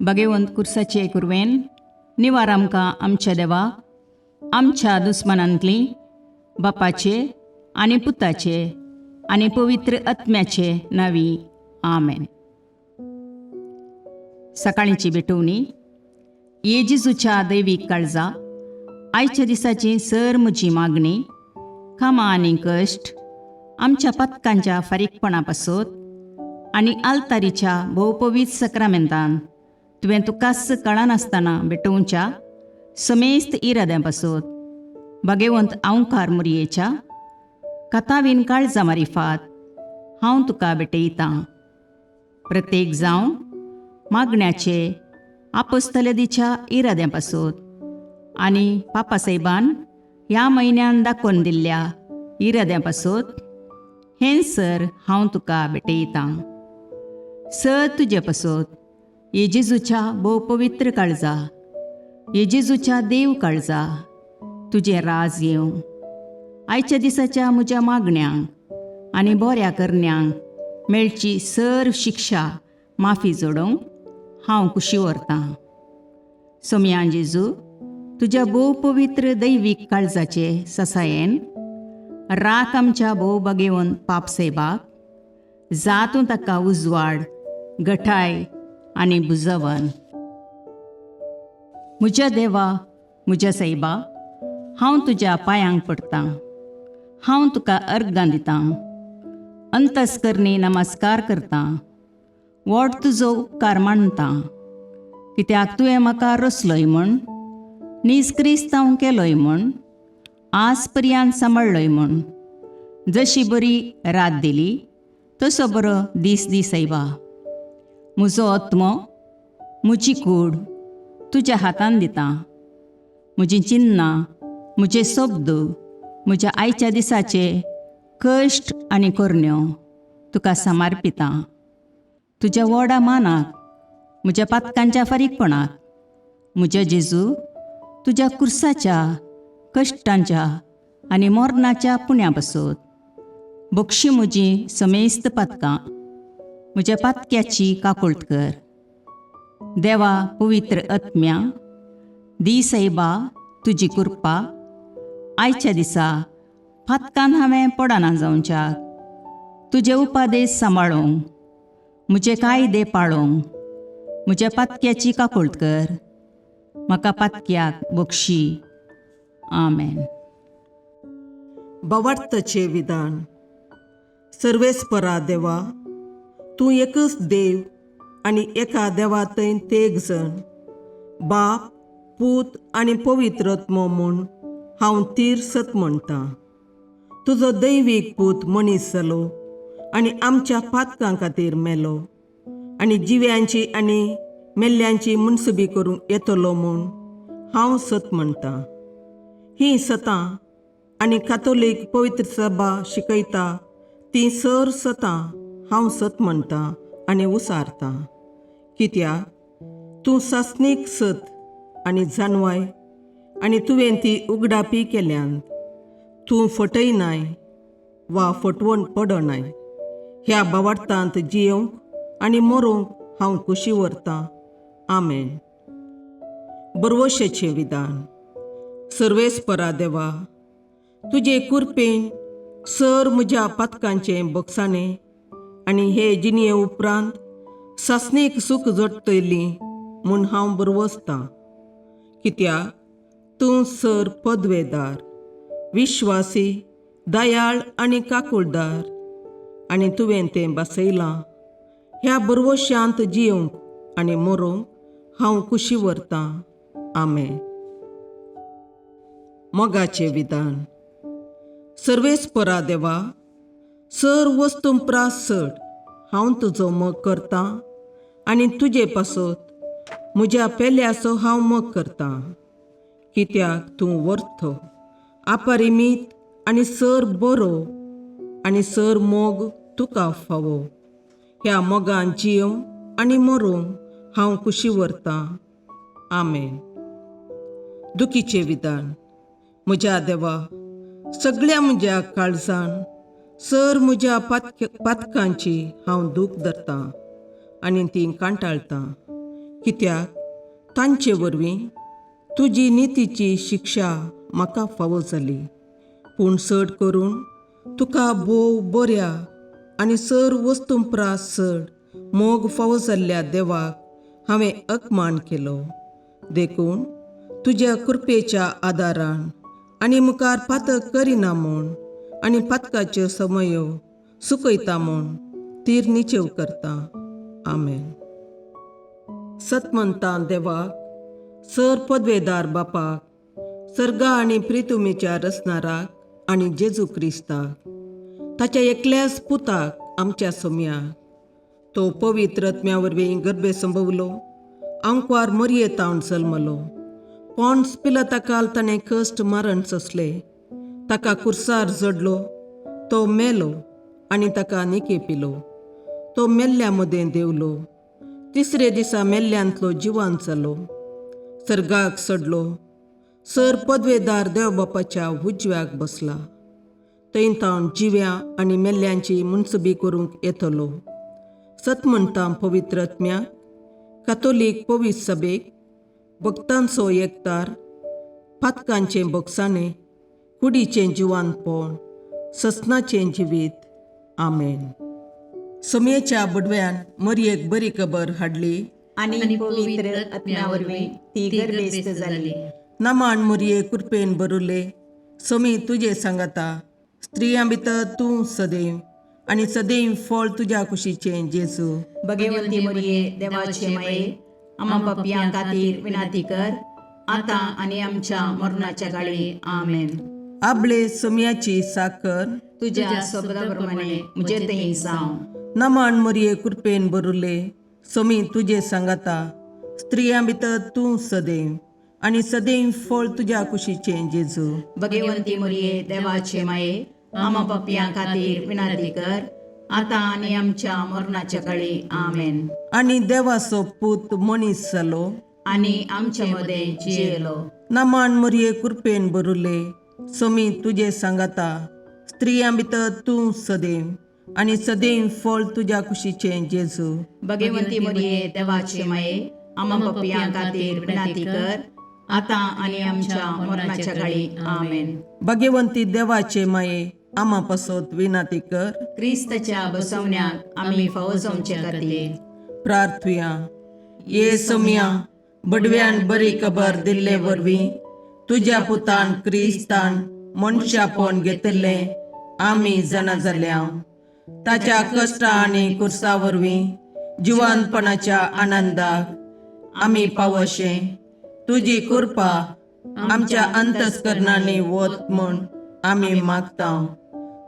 भगेवंत कुर्साचे कुरवेन निवार आमकां आमच्या देवा, आमच्या दुस्मनांतली बापाचे आनी पुताचे आनी पवित्र आत्म्याचे नावी, आमेन. सकाळीची भेटवणी. ये जेजूच्या दैवीक काळजा, आयच्या दिसाची सर म्हजी मागणी, कामां आनी कश्ट, आमच्या पथकांच्या फारीकपणा पासत आनी आल्तारीच्या भोवपवीत सक्रामेंतान तुवें तुकाच कळनासतना भेटोवच्या समेस्त इराद्यां पासत, भगेवंत आंवकार मुरयेच्या कथावीन काळजा मारिफात हांव तुका भेटयतां. प्रत्येक जावन मागण्याचे आपोस्तलदीच्या इराद्यां पासत आनी पापासाहेबान ह्या म्हयन्यान दाखोवन दिल्ल्या इराद्यां पासत हें सर हांव तुका भेटयतां. सर तुजे पासत, ये जेजूच्या भोव पवित्र काळजा, ये जेजूच्या देव काळजा, तुजें राज येवं. आयच्या दिसाच्या म्हज्या मागण्यांक आनी बऱ्या करण्यांक मेळची सर शिक्षा माफी जोडोवंक हांव कुशी व्हरतां. सोमयान जेजू, तुज्या भोव पवित्र दैवीक काळजाचे ससायेन राख आमच्या भोव बगेवन पाप सेबाक, जातूं ताका उजवाड, गठाय आनी बुजवन. म्हज्या देवा, म्हज्या सायबा, हांव तुज्या पांयांक पडटां. हांव तुका अर्गां दितां, अंतस्करणी नमस्कार करतां, व्हड तुजो उपकार मानतां, कित्याक तुवें म्हाका रचलोय म्हूण, नीज क्रिस्तांव केलोय म्हूण, आज पर्यंत सांबाळ्ळोय म्हूण. जशी बरी रात दिली तसो बरो दीस दी सायबा. म्हजो आत्मो, म्हजी कूड तुज्या हातान दितां. म्हजीं चिन्नां, म्हजे शब्द, म्हज्या आयच्या दिसाचे कश्ट आनी करण्यो तुका समर्पितां. तुज्या व्हडा मानाक, म्हज्या पातकांच्या फारीकपणाक, म्हज्या जेजू, तुज्या कुर्साच्या कश्टांच्या आनी मरणाच्या पुण्या पासत बक्षी म्हजी समेस्त पातकां. म्हज्या पातक्याची काकुळट कर. देवा, पवित्र आत्म्या, दी सायबा तुजी कृपा आयच्या दिसा पातकान हांवें पडना जावच्याक, तुजे उपादेश सांबाळूंक, म्हजे कायदे पाळूंक. म्हज्या पातक्याची काकुळट कर. म्हाका पातक्याक बक्षी. आमेन. भावार्थाचें विधान. सर्वेस्परा देवा, तूं एकच देव आनी एका देवा थंय तेग जण, बाप, पूत आनी पवित्र आत्मो म्हूण हांव तीर सत म्हणटा. तुजो दैवीक पूत मनीस जालो आनी आमच्या पातकां खातीर मेलो आनी जिव्यांची आनी मेल्ल्यांची मुनसुबी करूंक येतलो म्हूण हांव सत म्हणटा. हीं सतां आनी कातोलीक पवित्र सभा शिकयता ती सर सतां हांव सत म्हणटा आनी उसारता, कित्याक तूं सासणीक सत आनी जाणवाय आनी तुवें ती उगडापी केल्यान. तूं फटयनाय वा फटवण पडनाय. ह्या भावार्थांत जियोवंक आनी मरोंक हांव कुशी व्हरतां. आमेन. बरवशेचें विधान. सर्वेस्परा देवा, तुजे कुरपेन सर म्हज्या पातकांचें बक्षाणें आनी हे जिणये उपरांत सासणीक सूख जोडटली म्हूण हांव बरवसतां, कित्याक तूं सर पदवेदार, विश्वासी, दयाळ आनी काकुळदार आनी तुवें तें बसयलां. ह्या बरवशांत जियोवंक आनी मरोंक हांव कुशी व्हरतां. आमेन. मोगाचें विधान. सर्वेस्परा देवा, सर वस्तू प्रास चड हांव तुजो मोग करतां आनी तुजे पासत म्हज्या पेल्याचो हांव मोग करतां, कित्याक तूं वर्थ, अपरिमीत आनी सर बरो आनी सर मोग तुका फावो. ह्या मोगान जियोवंक आनी मरोंक हांव कुशी व्हरतां. आमेन. दुखीचें विधान. म्हज्या देवा, सगळ्या म्हज्या काळजान सर म्हज्या पातकांची हांव दूख धरतां आनी ती कांटाळटां. कित्याक तांचे वरवीं तुजी नितीची शिक्षा म्हाका फावो जाली. पूण चड करून तुका भोव बऱ्या आनी सर वस्तूं प्रास चड मोग फावो जाल्ल्या देवाक हांवें अपमान केलो. देखून तुज्या कृपेच्या आदारान आनी मुखार पातक करिना म्हूण आनी पातकाच्यो समयो सुकयता म्हूण तीर निचेव करता. आमेन. सतमंतां देवाक, सर पदवेदार बापाक, सर्गा आनी प्रितुमेच्या रचणाराक आनी जेजू क्रिस्ताक, ताच्या एकल्याच पुताक आमच्या सोम्याक, तो पवित्र आत्म्या वरवीं गर्भे संभवलो, आंकवार मरयेतावन जल्मलो, पोंड्स पिलताकाल ताणें कश्ट मरण सोंसले, ताका कुर्सार जडलो, तो मेलो आनी ताका निके पिलो, तो मेल्ल्या मदें देंवलो, तिसरे दिसा मेल्ल्यांतलो जिवान जालो, सर्गाक सडलो, सर पदवेदार देव बापाच्या उजव्याक बसला, थंय तावन जिव्या आनी मेल्ल्यांची मुनसबी करूंक येतलो. सत म्हणटा पवित्र आत्म्याक, कातोलीक पवित्र सभेक, भक्तांचो एकतार, पातकांचें बोगसाणें, कुडीचें जिवानपण, ससनाचें जिवीत. आमेन. सोमयेच्या बुडव्यान मरयेक बरी खबर हाडली आनी पवित्र आत्म्या वरवीं ती गर्भेस्त जाली. नमान मुरये कृपेन बरुले, सोमी तुजे सांगाता, स्त्रियां भितर तूं सदैव आनी सदैव फळ तुज्या कुशीचें जेजू. भगवंती मरिये, देवाचे माये, आमा पापयां खातीर विनंती कर, आतां आनी आमच्या मरणाच्या काळी. आमेन. आबळे सोमयाची साकर तुज्या शब्दा प्रमाणे म्हजे थंय जावं. नमान मुरये कृपेन बरुले, सोमी तुजे सांगाता, स्त्रियां भितर तूं सदैव आनी सदैव फळ तुज्या कुशीचें जेजू. भगवंती मरिये, देवाचे माये, आमा पापयां खातीर विनंती कर, आतां आनी आमच्या मरणाच्या काळी. आमेन. आनी देवाचो पूत मनीस जालो आनी आमचे मदें जियेलो. नमान मुरये कृपेन बरुले, सोमी तुजे सांगाता, स्त्रियां भितर तूं सदैव आनी सदैव फळ तुज्या कुशीचें जेजू. भगवंती मरिये, देवाचे माये, आमा पापयां खातीर विनंती कर, आतां आनी आमच्या मरणाच्या काळी. आमेन. भगवंती देवाचे माये, आमा पासत विनंती कर. क्रिस्ताच्या बसवण्याक आमी फावो जावचे खातीर. प्रार्थुया. ये सोमया, बडव्यान बरी खबर दिल्ले वरवीं तुज्या पुतान क्रिस्तान मनशापण घेतिल्लें आमी जाणा जाल्या. ताच्या कश्टा आनी कुर्सा वरवीं जिवानपणाच्या आनंदाक आमी पावशे तुजी कृपा आमच्या अंतस्करणांनी वत म्हूण आमी मागता,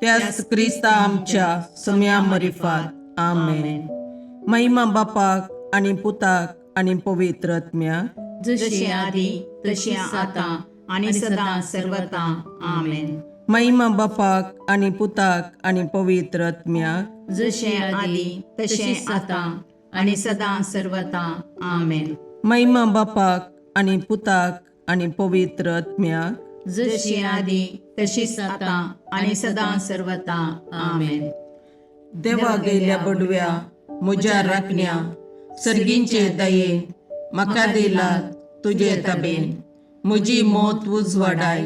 त्याच क्रिस्ता आमच्या सोम्या मरिफात. आमेन. महिमा बापाक आनी पुताक आनी पवित्र आत्म्याक, जशी आदी तशी आतां आनी सदां सर्वता. आमेन. महिमा बापाक आनी पुताक आनी पवित्र आत्म्याक, जशें आदी तशें आतां आनी सदां सर्वता. आमेन. महिमा बापाक आनी पुताक आनी पवित्र आत्म्याक, जशी आदी तशीच आतां आनी सदां सर्वता. आमेन. देवा गेल्या बडव्या म्हज्या राखण्या, सर्गींचे दयेन म्हाका दिला तुजे तबेन, म्हजी मोत उजवाडाय,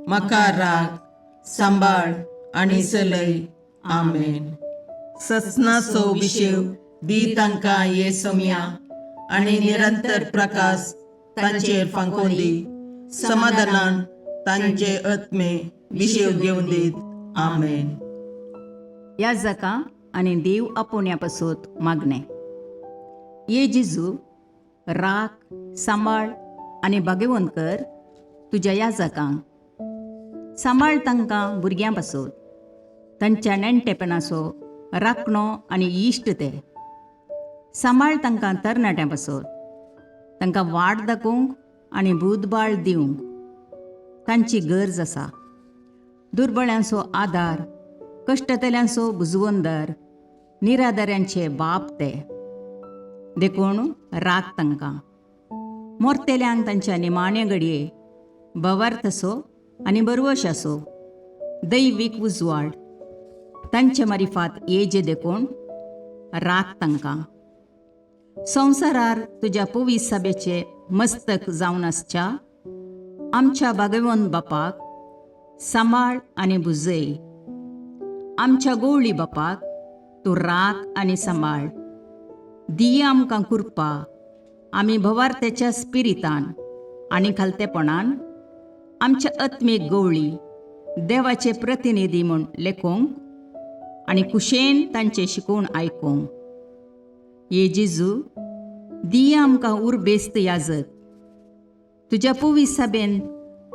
म्हाका राख, सांबाळ आनी चलय. आमेन. ससनाचो विशेव दी तांकां ये सोम्या आनी निरंतर प्रकाश तांचेर फांकोवन दी, समाधानान तांचे आत्मे विशेव घेवन दीत. आमेन. ह्या जाका आनी देव आपोवण्या पासत मागणें. ये जेजू, राख, सांबाळ आनी भाग्यवंत कर तुज्या ह्या जाकांक. सांबाळ तांकां भुरग्यां पासत, तांच्या नेणटेपणाचो राखणो आनी इश्ट ते. सांबाळ तांकां तरणाट्यां पासत, तांकां वाट दाखोवंक आनी बुदबाळ दिवंक तांची गरज आसा. दुर्बळ्यांचो आदार, कश्टतल्यांचो बुजवंदर, निराधाऱ्यांचे बाप ते, देखून राख तांकां. मोरतेल्यांक तांच्या निमाण्या घडये भवार्थ आसो आनी बरवश आसो, दैवीक उजवाड तांचे मारिफात येजे, देखून राख तांकां. संवसारार तुज्या पवीस सभेचे मस्तक जावन आसच्या आमच्या भागवंत बापाक सांबाळ आनी भुजय. आमच्या गोवळी बापाक तूं राख आनी सांबाळ. दिया आमकां कृपा आमी भवार्थ्याच्या स्पिरितान आनी खालतेपणान आमच्या आत्मीक गवळी देवाचे प्रतिनिधी म्हूण लेखूंक आनी कुशेन तांचें शिकोवन आयकूंक. ये जेजू, दिया आमकां उर्बेस्त याजक, तुज्या पवीस सभेन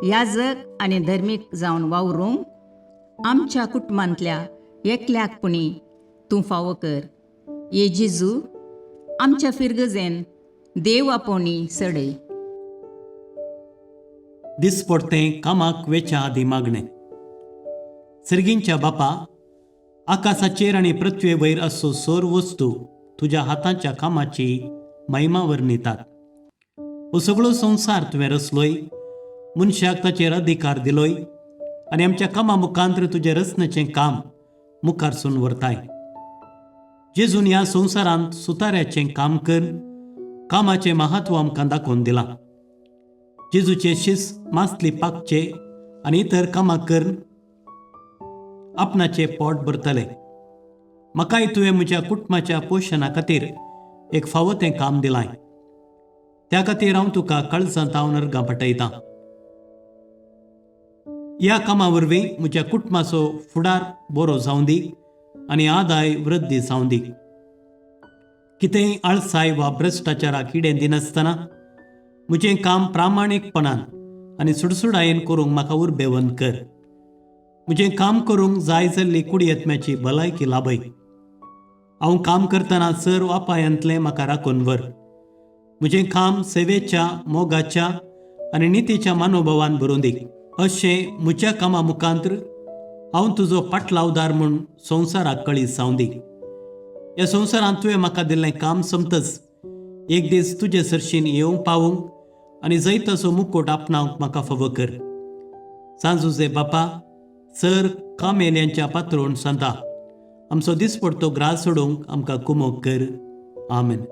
याजक आनी धर्मीक जावन वावरूंक आमच्या कुटुंबांतल्या एकल्याक पुणी तूं फावो कर. ये जेजू, आमच्या फिरगजेन देव आपोवणी सडय. दिसपडतें कामाक वेच्या आदीं मागणें. सर्गींच्या बापा, आकाशाचेर आनी पृथ्वे वयर असो सोर वस्तू तुज्या हाताच्या कामाची महिमा वर्णितात. हो सगळो संवसार तुवें रचलोय, मनशाक ताचेर अधिकार दिलोय आनी आमच्या कामा मुखांतर तुजें रचण्याचें काम मुखारसून व्हरताय. जेजून ह्या संवसारांत सुताऱ्याचें काम कर कामाचें महत्व आमकां दाखोवन दिलां. जेजूचे शिस मासली पाकचे आनी इतर कामां करून आपणाचें पोट भरतले. म्हाकाय तुवें म्हज्या कुटुंबाच्या पोशणा खातीर एक फावो तें काम दिलां. त्या खातीर हांव तुका काळजांत हांव अर्गां पाठयतां. ह्या कामा वरवीं म्हज्या कुटुंबाचो फुडार बरो जावं दी आनी आदाय वृद्धी जावं दी. कितेंय आळसाय वा भ्रश्टाचाराक किडें दिनासतना म्हजें काम प्रामाणीकपणान आनी सुडसुडायेन करूंक म्हाका उर्बेवंत कर. म्हजें काम करूंक जाय जाल्ली कुडयेत्म्याची भलायकी लाभय. हांव काम करतना सर वापायांतलें म्हाका राखून व्हर. म्हजें काम सेवेच्या, मोगाच्या आनी नितीच्या मनोभावान भरून दी. अशें म्हज्या कामा मुखांतर हांव तुजो पाटलावदार म्हूण संवसाराक कळीत जावं दी. ह्या संवसारांत तुवें म्हाका दिल्लें काम सोंपतच एक दीस तुजे सरशीन येवंक पावूंक आनी जैताचो मुकोट आपणावंक म्हाका फावो कर. सांजुजे बापा, सर कामेल्यांच्या पात्रोण सांता, आमचो दिसपडतो ग्रास सोडूंक आमकां कुमोक कर. आमेन.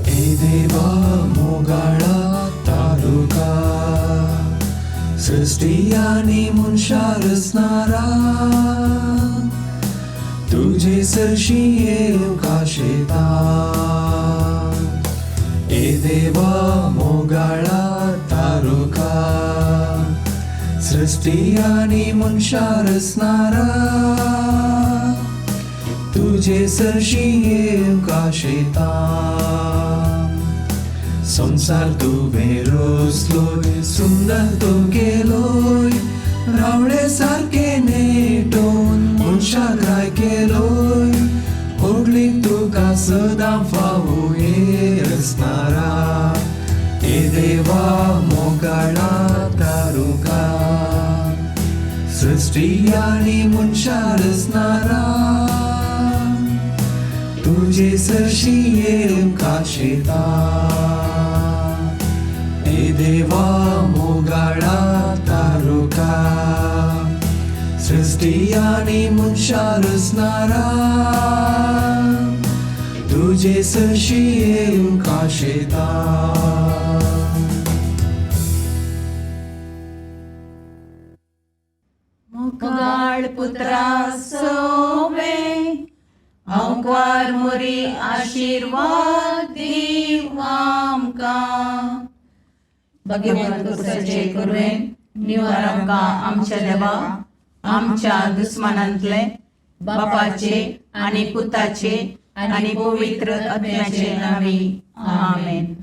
ए देवा मोगाळा तारुका, सृष्टी आनी मनशा रचणारा, तुजे सरशी येवंक आशेता. ए देवा मोगाळा तारुका, सृष्टी आनी मनशा रचणारा, तुजे सरशी येवंक आशेता. संवसार तुवें रचलोय, सुंदर तूं केलोय, रावळे सारके नेटोवन मनशाक राय केलोय. होगली तुका सदां फावो हे रचणारा, हे देवा मोगाळा तारुका, सृष्टी आनी मनशा रचणारा, तुजे सरशी येवंक आशेता. हे देवा मोगाळा तारुका, सृष्टी आनी मनशा रचणारा, तुजे सरशी येवंक आशेता. मोगाळ पुत्रा सोवे हांवकार मोरी आशिर्वाद दीव आमकां. भगवंत कुसाचे कुरवेन निवार आमकां आमच्या देवा आमच्या दुस्मानांतले बापाचे आनी पुताचे आनी पवित्र आत्म्याचे नांवी. आमेन.